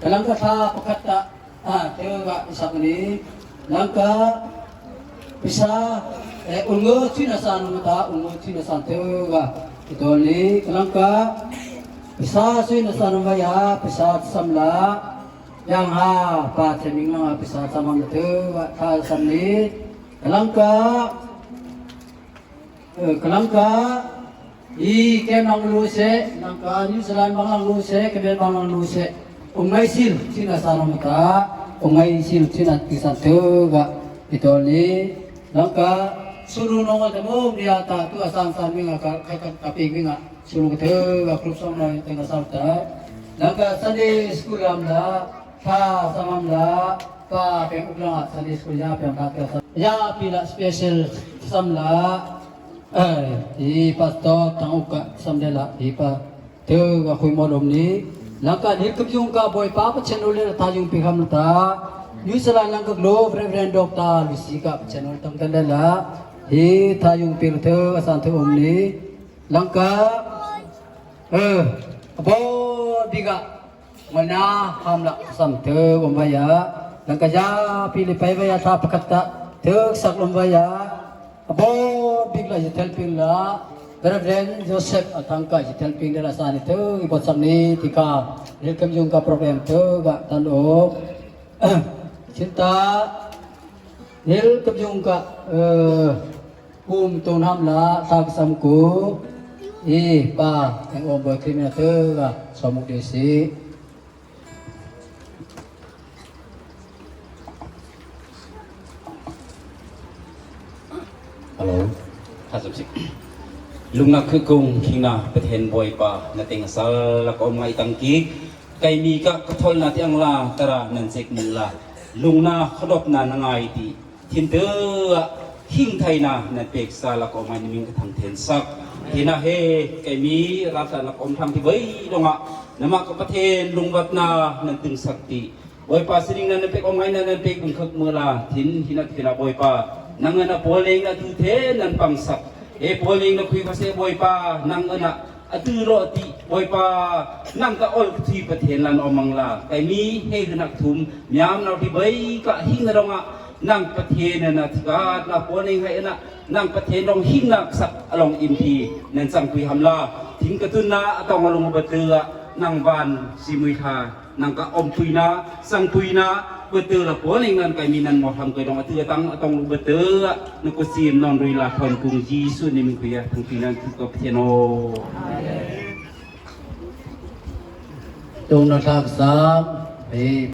Kalangkha tha pakhat ta, a, teu ga isak ni. Langkha pisa, e, ulngo china san mata, ulngo china san teu ga itol ni. Kalangkha pisa china san maya, pisa samla. Yang ha, pa cheming nga pisa samang teu ga tha sam ni. Kalangkha, e, kalangkha I kem lang lu se, langkha New Zealand bang lang lu se, kemen bang lang lu se. Ong ngai sil, china sa nong ta. Ong ngai sil, china ti sa teu ga. Itol ni, langkha sunu nong ta mo, dia ta tu asan san mi nga ka, ka, ka, ka ping mi nga. Sunu ka teu ga, group song noi, tengah sa ta. Langkha Sunday school lam la, tha samam la, pa peng uk la, Sunday school ya, peng ta sa. Ya, pila special sam la. ເອີ ທີ່ປາສະເຕີທາງອົກກະສຳເລັດລະ ທີ່ປາເຕີວ່າຄຸຍໝໍລົມນີ້ ຫຼັງການເຮັດກັບຍຸງກະບອຍປາປະເຊນໂອເລລະ ທາຍຸງປີຄຳລະຕາ ຢູ່ສະຫຼານຫຼັງກະໂລ ເຣເວເຣນ ດອກຕາ ລຸຊິກະປະເຊນໂອເລ ຕ້ອງກັນໄດ້ລະ ທີ່ທາຍຸງປີລະເທີ ອາສານເທີອົມນີ້ ຫຼັງກະ ເອີ ອະບອດດີກະ Mana hamla sam teu gombaya, langkaya pili pai baya ta pakata, teu sak lombaya, abo bigla jitel pila, Reverend Joseph Atangka jitel pila sani teu, ibot sakni tika, welcome yung ka program teu, ga tando. Cinta, welcome yung ka, eh, Kum tun ham la tak sam ku i pa eng om boi krim na teu ga somuk desi. Hello. ຫ້າສິບ ລຸງນະຄືກຸງ ຄິງນະ ປະເທນບອຍປາ ນະເຕັງສາລະກອມໄງຕັງກີ ໄກມີກະກະທໍລນາ ຕິອັງລາ ຕະຣາ ນັນເຊກ ມຸນລາ ລຸງນາ ຂະດົບນາ ນະງາຍຕິ ທິນເຕີ ຫິງໄທນາ ນັນເປກ ສາລະກອມໄງ ນິມິງກະທັງເທນສັກ ເທນາເຮ ໄກມີ ຣາຕະນະກອມທຳ ທິເບຍ ດົງອະ ນະມະກະປະເທນ ລຸງວັດນາ ນັນຕຶງສັກຕິ ບອຍປາ ຊິລິງ ນັນເປກ ອອມໄງ ນັນເປກ ບຸນເຄີກ ເມືອລາ ທິນ ຫິນະ ທິນະ ບອຍປາ ນັງເງິນນະ ໂປເລັງນະ ຖືເທນ ນັນປັງສັກ ເອ ໂປເລັງນະ ຄຸຍພາເສ ບອຍປາ ນັງເງິນນະ ອະຕື້ໂລຕິ ບອຍປາ ນັງກະອົນທີ່ປະເທນລານອອມມັງລາ ໄກມີເຮຮະນັກທຸມ ຍາມນາວທີ່ເບຍກະຫິງນະດອງອະ ນັງປະເທນນະທິກາດນະໂປເນັງໄຫນະ ນັງປະເທນດອງຫິງນະສັກອະລອງອິນທີ ນັນສັງຄຸຍຫຳລາ ທິງກະຕຸນນາອະຕອງອະລົງອະບະເຕີອະ ນັງບ້ານຊີມຸຍທາ ນັງກະອອມປຸຍນາ ສັງປຸຍນາ ເບີເຕີລະໂປເນັງນັ້ນໄກມີນັນໝໍທຳເກີດອງອະເຕືອຕັງອະຕອງລຸເບີເຕີອະ ນະໂກຊີມນອນລຸຍລາທອນກຸງຈີສຸນິມິງຄຸຍທາງປີນັ້ນຄືກອບເທໂນ Tông nó thạc giám thì